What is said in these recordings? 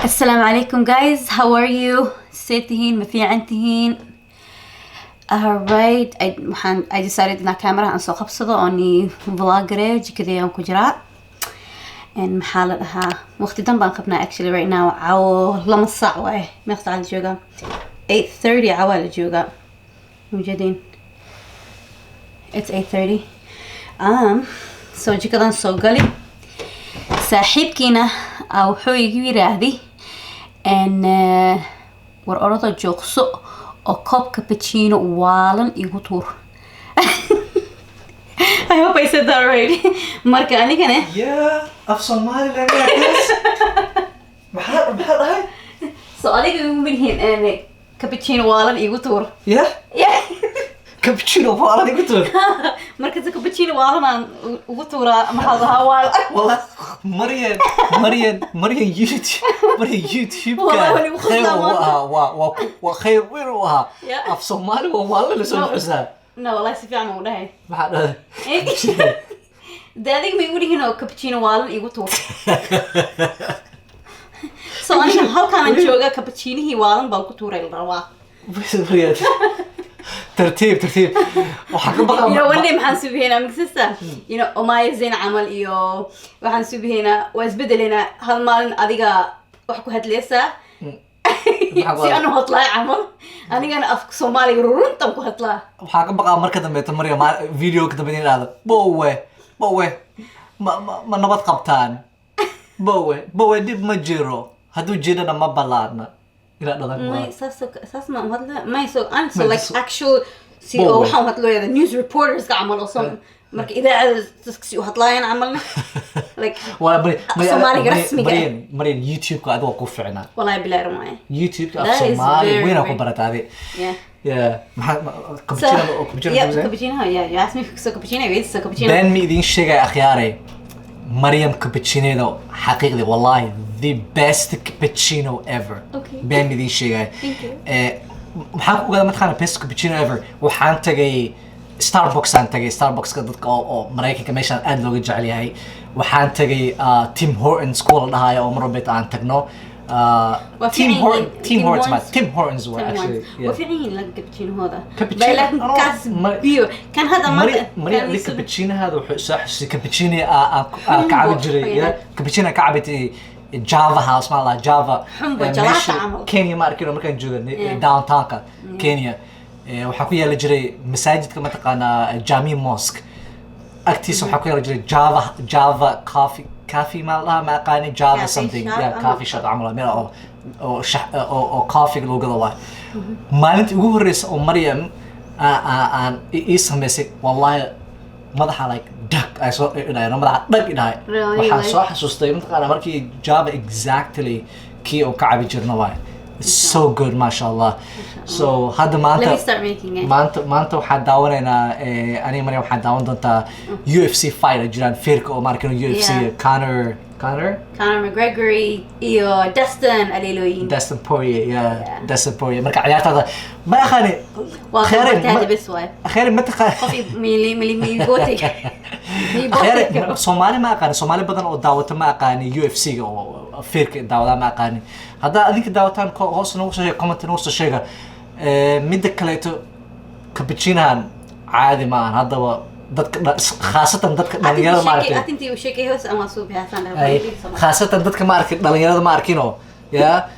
Assalamu alaikum guys, how are you? See tihiin, ma fiican tihiin? Alright, I decided inaan camera aan soo qabsado oon i vlog gareeyo. Jikadii aan ku jiraa. And maxaa la dhahaa, waqti dan baan qabnaa actually right now. Caawo 2 saac waaye. Meeqa saac la joogaa? 8:30 cawaa la joogaa. Mujadiin, it's 8:30. So jikadan soo gali. Saaxiibkiina wuxuu igu yiraahday n war orada joogso oo koob cappuccino waalan igu tuur. I hope I said that right. Marka anigana Yeah, af Soomaali lagaas. Maxaa dhahay? So adiga igu midhiin n cappuccino waalan igu tuur. Yeah, Yeah. cappuccino waalan igu tuur. Marka si cappuccino waalan aan ugu tuuraa, maxaa la dhahaa, waal. Wallah, Marian, Marian, Marian YouTube, Marian YouTube Wallahi ka waan igu khayr khasnaa uu maanta. ahaa, waa khayr weyn uu ahaa. Yeah. Af Soomaali waa waalan la soo No. xusaa. No, wallahi si fiican u dhahay. Maxaa dhahay? De adiga ma igu dhihin oo cappuccino waalan igu tuur? So aniga halkaan jooga, cappuccinihii waalan baan ku tuuray la rabaa. Marian, tartiib tartiib. Waxaa ka baqaa One day maxaan subihaynaa magsista, Omaya Zayn camal, iyo waxaan subihaynaa, waa isbedelaynaa. Hal maalin adiga wax ku hadlaysaa si anu hadlaa camal, anigana afka Soomaaliga ruruntan ku hadlaa. Waxaa ka baqaa marka dambeeto Maryam video ka dambe in idhaahdo, "Bowe, bowe, ma nabad qabtaan? Bowe, bowe, dhib ma jiro, hadduu jirana ma balaadna," ilaa dhadan. May, saas saas ma hadla may. So an so May, like actual si Bowe. oo waxaan hadlooyada news reporters ka camal oo some marka idaacada dadka si u hadlaayaan camalna, like Waa Soomaaliga rasmiga ah. Maryam, Maryam, YouTube-ka adiga waa ku ficnaa. Wallahi bilahi rumaaye. YouTube-ka af That is Soomaali very weyn aa ku barata adi. Yeah, maxaa cappuccino oo cappuccino Yeah, ku cappuccino. Yeah, you asked me so cappuccino, wait, so cappuccino. Been ma idiin sheegaya, akhyaaray. Maryam cappuccino xaqiiqdi, wallahi, the best cappuccino ever. Okay. Been ma idiin sheegaya. Thank you. Maxaan ku ogaaday mataqaana best cappuccino ever? Waxaan tagay Starbucks, aan tagay Starbuckska dadka oo Maraykanka meeshaan aad looga jecel yahay. Waxaan tagay Tim Hortons kuwa la dhahayo oo mar walbeed aan tagno. Waa Tim fiican Hortons, yihiin. Tim Tim Hortons ma Hortons. Tim Hortons waa Tim actually Hortons. Waa fiican yihiin laga cappuccino-hooda. Cappuccino- Laakiin ano, kaas biyo kan hadda maanta Maria kan li cappuccino-hada wuxuu soo xasuusiyay cappuccino aan ka cabi jiray. Xumbo. Yeah, cappuccino aan ka cabi Java House, ma la Java. Xumbo, gelato meesha camal. Kenya ma arkin markaan jooga downtownka Kenya. Waxaa ku yaali jiray masaajidka, mataqaanaa, Jami Mosque agtiisa waxaa ku yaali jiray Java Coffee, ma la dhahaa, ma aqaani, Java Cafe something. shop Yeah, ama- coffee shop camal, meel oo coffee lagu gado waay. Maalintii ugu horreysa oo Maryam aan ii samaysay, wallahi madaxa like dhag ay soo idhahay, madaxa dhag idhahay. Really? Waxaan soo xasuustay, mataqaana, markii Java exactly kii oo ka cabi jirna waay. It's so good, masha Allah. So hadda maanta Let me start making it. Maanta waxaan daawanaynaa, aniga Maryam waxaan daawan doontaa UFC fight ay jiraan, feerka oo maarkan UFC. Conor Conor McGregor iyo Dustin aleelooyin. Dustin Poirier, yeah. Yeah. Dustin Poirier. Marka ciyaartaada ma aqaani. Waa Khayrin, gabartaada bes waay. Khayrin ma taqaan. Qof mili mili miigootay. Khayrin, Soomaali ma aqaani, Soomaali badan oo daawata ma aqaani, UFC-ga oo feerka daawadaa ma aqaani. Haddaa adinka daawataan, hoos nagu soo sheega, comment nagu soo sheega. Midda kaleeto, cappuccinohan caadi ma ahan. Haddaba dadka khaasatan dadka dhalinyarada ma aragtay. Atintii uu sheekay hoos ama suu bixasaan. Ay, khaasatan dadka ma arkin, dhalinyarada ma arkino ya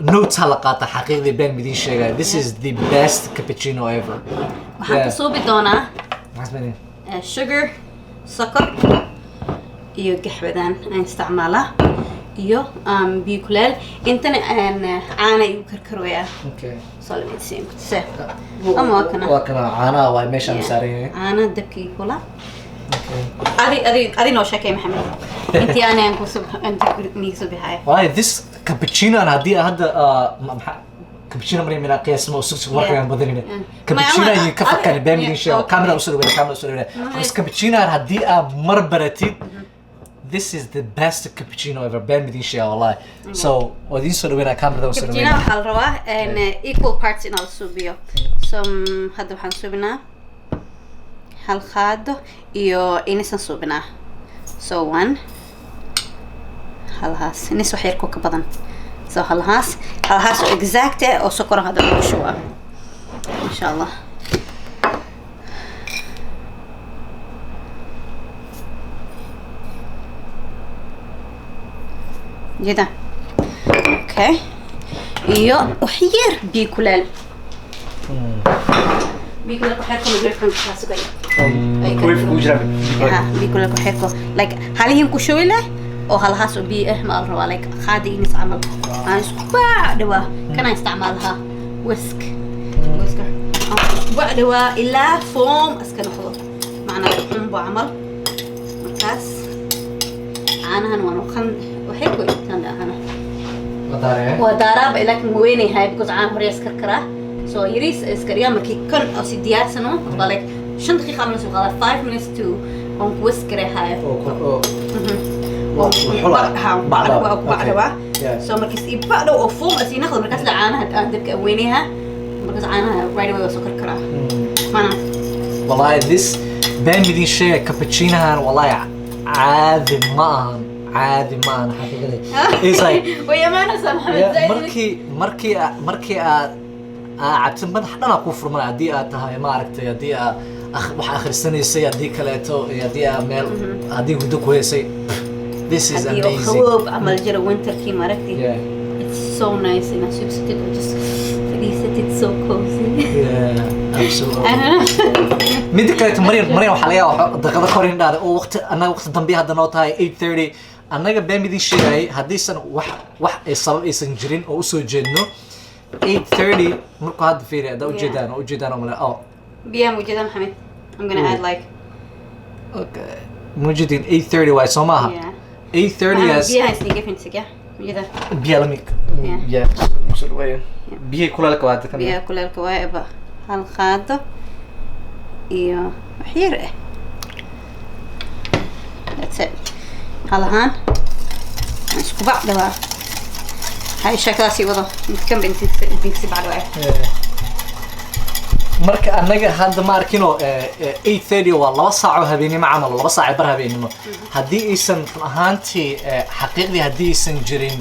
notes ha la qaata. Xaqiiqdii been idiin sheegaya, this is the best cappuccino ever. Waxaan Yeah. ka suubi doonaa Maxaa sameynaya? Sugar, sokor iyo gaxwadaan aan isticmaalaa iyo biyo kuleel. Intana aan caana igu karkarooyaa. Okay. So let me see kutuse ama waa kana. Waa kana, caanaha waay meeshaan saaran yahay. Caana dabkii kula. Okay. Adi noo sheekay, Maxamed, intii aan kusoo inta niiga soo bixaya. Wallahi this cappuccino aan haddii aan hadda maxaa cappuccino marin mina qiyaasma oo sug warkaan badanina. Cappuccino iyo ka fakani been idin sheego. Camera usoo dhaweyn, camera usoo dhaweyn. Bas cappuccino aan haddii aad mar baratid, this is the best cappuccino ever, been idin sheego wallahi. So waa idin soo dhaweynaa, camera usoo Cappuccino dhaweynaa. Waxaa la rabaa equal parts inaad suubiyo. So hadda waxaan suubinaa hal qaado iyo inisan suubinaa. So one halhaas inis wax yarko ka badan. So halahaas, halahaas oo exact ah oo sokor hadda lagu shubaa, insha Allah. Jida, okay, iyo wax yar biyo kuleel, biyo kuleel waxay ku microwave ka sugaya. Microwave kugu jiraa? Ha, biyo kuleel ku xirko, like halihin ku shubi leh oo halahaas oo biyo ah ma la rabaa, like qaadi inis camal aan isku baac dhawaa. Kana isticmaalahaa whisk, whisker aan isku baac dhawaa ilaa foam iska noqdo, macnaa xumbo camal. Markaas caanahan waan uqan waxay ku intaan ahana waa daaraaba, laakiin weynayhay because caan hore iskar karaa. So yariis iskariyaa markii kan oo si diyaarsano waa like 5 daqiiqa camal soo qaada, 5 minutes to on ku whiskarehayo. So markiis ibadhow oo foam asii naqdo, markaas la caanaha aan dabka weynayha, markaas caanaha right away waa soo karkaraa mana. Wallahi this been idin sheega, cappuccinohan wallahi caadi ma ahan, caadi ma ahan xaqiiqadii. It's like way amaanaysaa, Maxamed. Yeah, Zaid. Markii aad cabtid, madax dhan aa kuu furmana haddii aad tahay, maaragtay, haddii aad wax akhrisanaysay, haddii kaleeto, iyo haddii aad meel, haddii hurdo ku haysay. This is haddii oo amazing. qaboob camal jiro, winterkii maaragtay. It's so nice inaad subsatid oo just fadhiisatid, so cozy. Yeah, absolutely. I don't know. Midda kaleeto, Maryam, waxaa laga yaabaa daqiiqado ka hor in dhahday oo waqti annaga waqti dambe hadda noo tahay 8:30. Annaga been idin sheegayay, haddiisan wax ay sabab aysan jirin oo usoo jeedno 8:30 markuu hadda fiiri haddaa ujeedaan oo ujeedaan oo male oh. Biyaha mujeda, Maxamed, I'm gonna add like Okay, mujidin 8:30 waay, soo maaha? Yeah. 8:30 yes. Biyaha isniga finsiga mujeda. Biyaha lami. Yeah. Biyaha usoo dhaweeyo, biyaha kuleelka waa kan. Biyaha kuleelka waaye ba, hal qaado iyo wax yar ah. That's it. Hal ahaan aan isku bac dhawaa. Hay, sheekadaas ii wado midkan ba intinsi bac dhawaa. Marka annaga hadda ma arkino 8:30 waa 2 saac oo habeenimo camal, 2 saac bar habeenimo. Haddii aysan run ahaantii xaqiiqdii haddii aysan jirin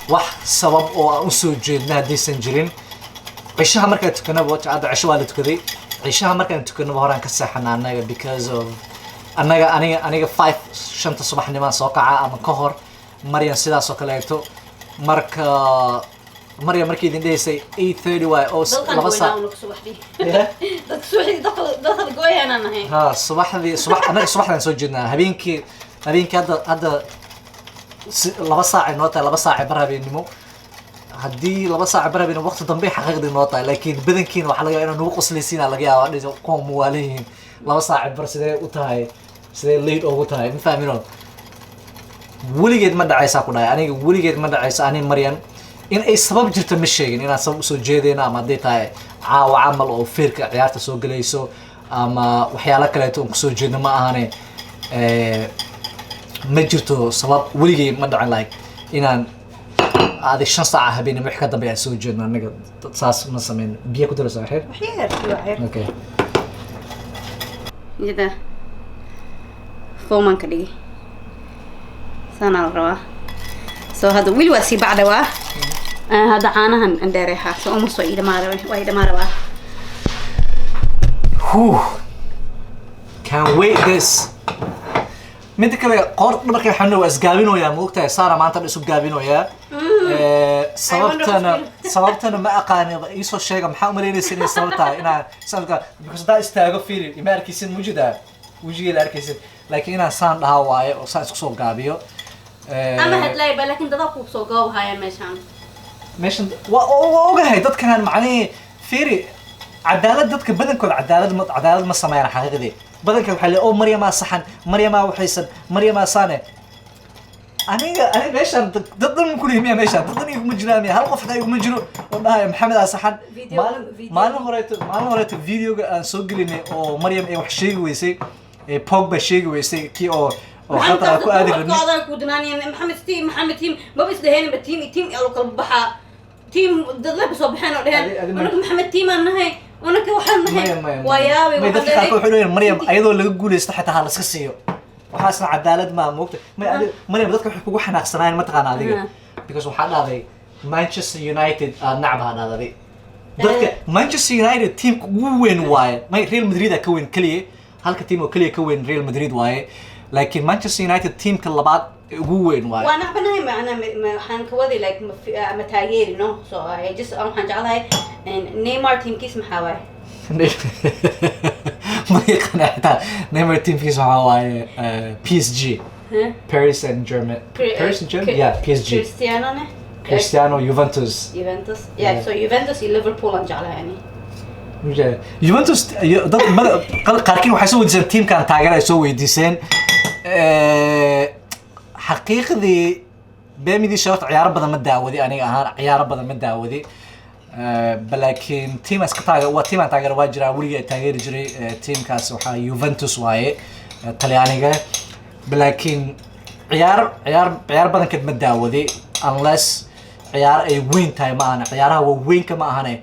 wax sabab oo aan usoo jeedna, haddaysan jirin, cishaha markaan tukanaba, hadda cisho waa la tukaday, cishaha markaan tukanaba horaan ka seexana annaga, because of annaga aniga 5, 5-ta subaxnimaan soo kaca ama ka hor. Maryan sidaas oo kaleeto. Marka Maryam markii idin dhehaysay 8:30 waay oo dadkan 2 saac goynaa subaxdii. Yeah. Dadka subaxdii dadka gooyaanaan nahay. Ha, subaxdii, subax annaga subaxdaan soo jeednaa. Habeenkii hadda 2 saac ay noo tahay, 2 saac bar habeenimo. Haddii 2 saac bar habeenimo, waqti dambe xaqiiqdii noo tahay, laakiin badankiina waxaa laga yaabaa inaa nagu qoslaysiina, laga yaabaa dhis kuwa muwaalan yihiin, 2 saac bar sidee u tahay, sidee late ugu tahay, ma fahmino. Weligeed ma dhacaysaa ku dhahay aniga, weligeed ma dhacayso ani Maryan in ay sabab jirto ma sheegin inaan sabab usoo jeedayno, ama hadday tahay caawa camal oo feerka ciyaarta soo gelayso ama waxyaalo kaleeto oon kusoo jeedno ma ahane. Ma jirto sabab, weligay ma dhacin like inaan adi 5 saaca habeenimo wix ka dambe aan soo jeedno. Anaga saas ma sameyn. Biyo ku daraysaa xeer? Wax yar, wax yar. Okay. Jida, foam-an ka dhigi, saanaa la rabaa. So hadda weli waa sii bacdhawaa. Hadda caanahan andheereexa, so almost waa ii dhamaada, waa ii dhamaa rabaa. Whew. Can't wait this. Midda kale, qoor dhabarka xanuun waa isgaabinoyaa, ma ogtahay? Saara maanta dhan isu gaabinoyaa. Sababtana ma aqaani, iisoo sheega maxaa umalaynaysa inay sabab tahay inaan sababka, because haddaa istaago fiiri ima arkaysin, mujidaa wejigeeda arkaysin, laakiin inaan saan dhahaa waaye oo saan isku soo gaabiyo. Ama hadlaayba, laakiin dadaa kuu soo goobahaya meeshaan. Meeshan waa ogahay dadkan macnihii fiiri cadaalad, dadka badankood cadaalad ma sameeyaan xaqiiqdii. Badanka waxaa le oo Maryamaa saxan, Maryamaa waxaysan, Maryamaa saane. Aniga meeshaan dad dhan ma kulihi miya? Meeshaan dad dhan iguma jiraan miya? Hal qof xitaa iguma jiro oo dhahaya Maxamed aa saxan. Maalin horeeto videoga aan soo gelinay oo Maryam ay wax sheegi weysay, ee Pogba sheegi weysay, kii oo khatar aan ku aadi rabnay. Kooxda ku danaanaya Maxamed team, Maxamed team, maba isdheheen team team alo kala baxaa, team dad la soo baxeen oo dheheen unaka Maxamed team aan nahay, unaka waxaan nahay. Maya, maya. Waa yaabay. May, dadka qaarkood waxay leeyihiin Maryam ayadoo laga guuleysto xitaa ha la iska siiyo, waxaasna cadaalad maa, moogta. May, Maryam, dadka waxay kugu xanaaqsanaayeen mataqaana adiga, because waxaa dhahday Manchester United aad nacbaha dhahday? Dadka Manchester United teamka ugu weyn waaye. May, Real Madrid aa ka weyn keliya, halka team oo keliya ka weyn Real Madrid waaye, laakiin Manchester United teamka labaad ee ugu weyn waaye. Waa nacbanahay macnaa waxaan ka wadi like ma taageeri, no. So I just waxaan jeclahay Neymar teamkiis maxaa waaye? Ma yaqaana xitaa. Neymar teamkiis waxaa waaye PSG. Huh? Paris Saint Germain. Paris Saint Germain, yeah, PSG. Cristiano ne? Cristiano, Juventus. Juventus, yeah. So Juventus iyo Liverpool aan jeclahay ani. Yeah. Juventus dad qaarkiin waxay soo weydiiseen teamkan taageera ay soo weydiiseen. Xaqiiqdii beemidii horta ciyaaro badan ma daawadi, aniga ahaan ciyaaro badan ma daawadi. Laakiin team aan iska taageer waa team aan taageera waa jiraa, weligii ay taageeri jiray. Teamkaas waxaa Juventus waaye, Talyaaniga. Laakiin ciyaar badankeed ma daawadi, unless ciyaar ay weyn tahay ma ahane, ciyaaraha waaweynka ma ahane,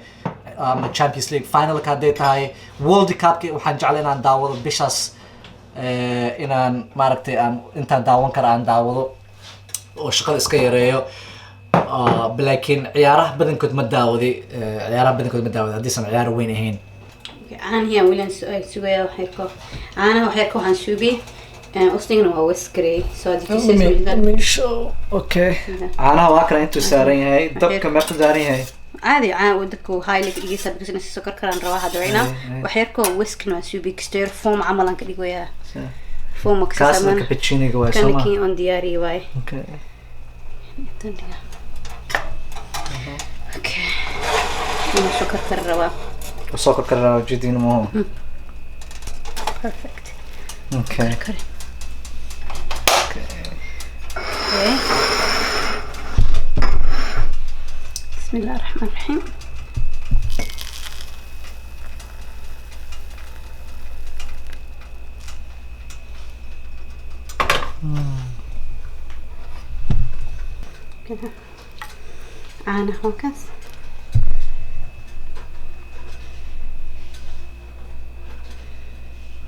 ama Champions League finalka hadday tahay, World Cupka waxaan jeclay inaan daawado bishaas, inaan maaragtay aan intaan daawan kara aan daawado oo shaqada iska yareeyo. Laakiin ciyaaraha badankood ma daawadi, ciyaaraha badankood ma daawadi haddiisan ciyaar weyn ahayn. Caanihii aan weli sugaya waxyarko, caanaha waxyarko waxaan suubiyey, usnigana waa waskareeyey, so show. Okay, caanaha waa kana intuu saaran yahay dabka. Meeqa saaran yahay? Caadi caan dadku high ka dhigaysa because inay sokor karaan rabaa hadda right now. Waxyarko whiskna waa suubiyey, kasteer foam camal aan ka dhigayaa, foam. Kaasna cappuccino waa kana soo ma kii on diyaariyey waaye. Okay. Intaan dhigaa. Okay, inuu sokor kar rabaa. Soo karkaraa jidin mo. Perfect. Okay. Kari. Okay. بسم الله الرحمن الرحيم. كده caanaha waa kaas.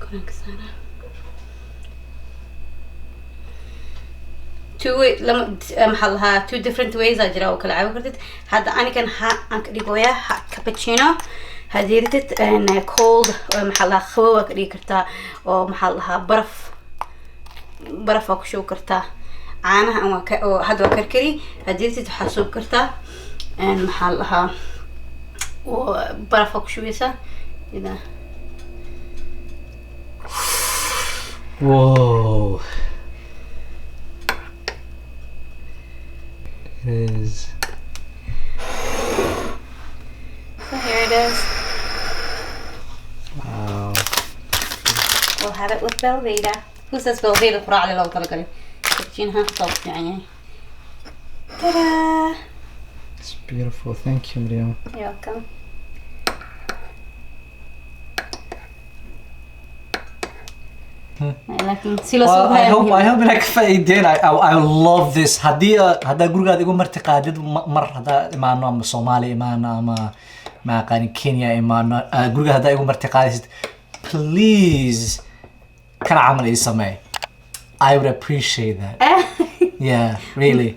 Koraan ka saaraa. Two way lama maxaa la lahaa, two different ways aa jira oo kala caawi kartid. Hadda anigan ha aan ka dhigoyaa ha cappuccino. Haddii rabtid cold oo maxaa la lahaa qabow aa ka dhigi kartaa, oo maxaa la lahaa baraf, baraf aa ku shubi kartaa caanaha aan waa ka oo hadda waa karkari. Haddii rabtid waxaa suubi kartaa maxaa la lahaa oo baraf aa ku shubeysaa ida. Whoa. It is. So here it is. Wow. We'll have it with Velveeta. Who says Velveeta quraacda loogu talagalay? Cappuccino soo fiican yahay. Ta-da! It's beautiful. Thank you, Miriam. You're welcome. Laakiin si loo Well, soo I hope inaa ka faa'iideen. I love this. Haddii haddaa gurigaada igu marti qaadid mar haddaa imaano ama Soomaaliya imaano ama ma aqaani Kenya imaano, guriga haddaa igu marti qaadaysid, please kana camal ii samee. I would appreciate that. Yeah, really.